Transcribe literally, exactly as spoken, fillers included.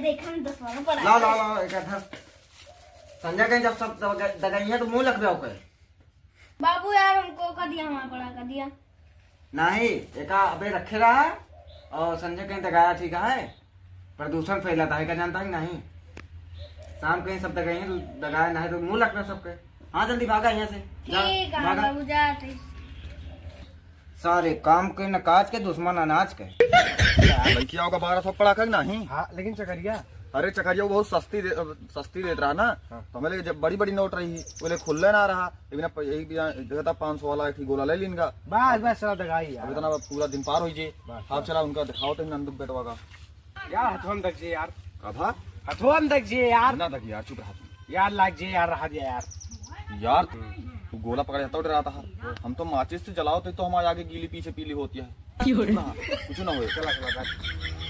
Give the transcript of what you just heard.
देखा ना, दस बारह पड़ा ला, है। ला, ला, एक आधा। संजय कहीं जब सब दग-, दगाई है तो मुँह लग जाओ कहे। बाबू यार, हमको का दिया, हमारा पड़ा का दिया। नहीं, एका अबे रखे रहा और संजय कहीं दगाया ठीक है, प्रदूषण फैलाता है, का जानता है कि नहीं? शाम कहीं सब दगाई है, तो दगाया नहीं तो मुँह लगना सबके। हाँ, जल्दी भागा यहाँ से। जा, ठीक है भागा। बाबू, जाते। सारे काम के न काज के, दुश्मन अनाज के। लड़किया का बारह सौ पड़ा का नहीं? हाँ, लेकिन चकरिया? अरे, चकरिया वो बहुत सस्ती दे, सस्ती रेट रहा ना, हाँ। तो हमें लगे जब बड़ी बड़ी नोट रही, वो ले खुले ना रहा, एक बिना प-, एक बिना देता पाँच सौ वाला एक ही गोला ले लीन का। बस, बस, चला दगाई यार। अब इतना पूरा दिन पार हो जे। बस, अब बस। चला उनका दिखाओ तो नंदू बेटवा का। यार, हथवा में दग जे यार। का भा? हथवा में दग जे यार। ना दग यार, चुप रहा तू। यार, लाग जे यार, रहा दे यार। यार, तू गोला पकड़े हथवा डराता है। हम तो माचिस से जलाओ तो, तो हमारे आगे गीली पीछे पीली होती है। क्यों रे? ना, कुछ ना होए। चला, चला, चला।